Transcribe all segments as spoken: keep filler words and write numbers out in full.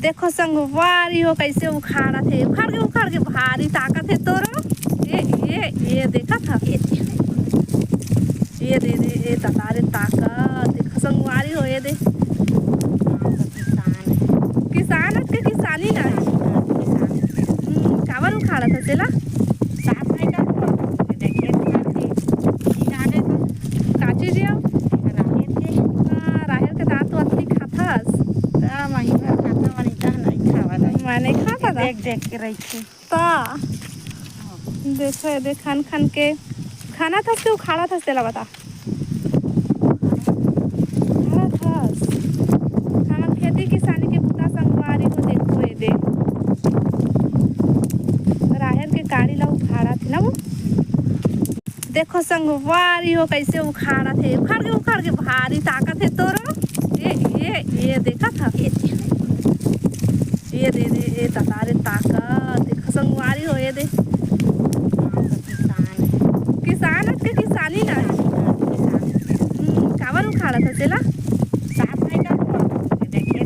देखो संगवारी हो, कैसे उखाड़त हे, उखाड़ के, उखाड़ के, भारी ताकत हे तोरो। ए, ए, ए, देखत ह? ए दे, ए दे, ए ददा रे ताकत। देखो संगवारी हो, ए दे। किसान के किसानी ना। हम्म, काबर उखाड़त ह तेला? साफ नहीं कर, देखे, काची दिया? राहेर के। हाँ, राहेर के दाल तो अतनी खाथस। त वही पर खाता, वही त नहीं खावा ला। मैं नहीं खाता था। देख देख के रही थी। त देखो, ए दे खन खन के खाना थस के उखाड़ा थस, तेला बता। उखाड़ा थस। हमर खेती किसानी के बुता संगवारी हो, देखो ए दे। राहेर के काड़ी ला उखाड़ा थे ना वो। देखो संगवारी हो, कैसे उखाड़त हे, उखाड़ के, उखाड़ के, भारी ताकत हे तोरो। ए, ए, ए, देखत ह? ए, ए दे, ए ददा रे ताकत। देखो संगवारी हो, ए दे। किसान के किसानी ना। हम्म, काबर उखाड़त ह तेला? साफ नहीं कर, देखे,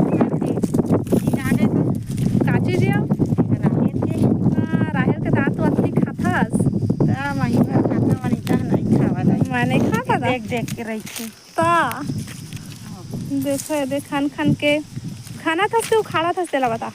काची दिया? राहेर के। हाँ, राहेर के दाल तो अतनी खाथस। त वही पर खाता, वही त नहीं खावा ला। मैं नहीं खाता था। देख देख के रही थी। त देखो, ए दे खन खन के खाना थस के उखाड़ा थस, तेला बता।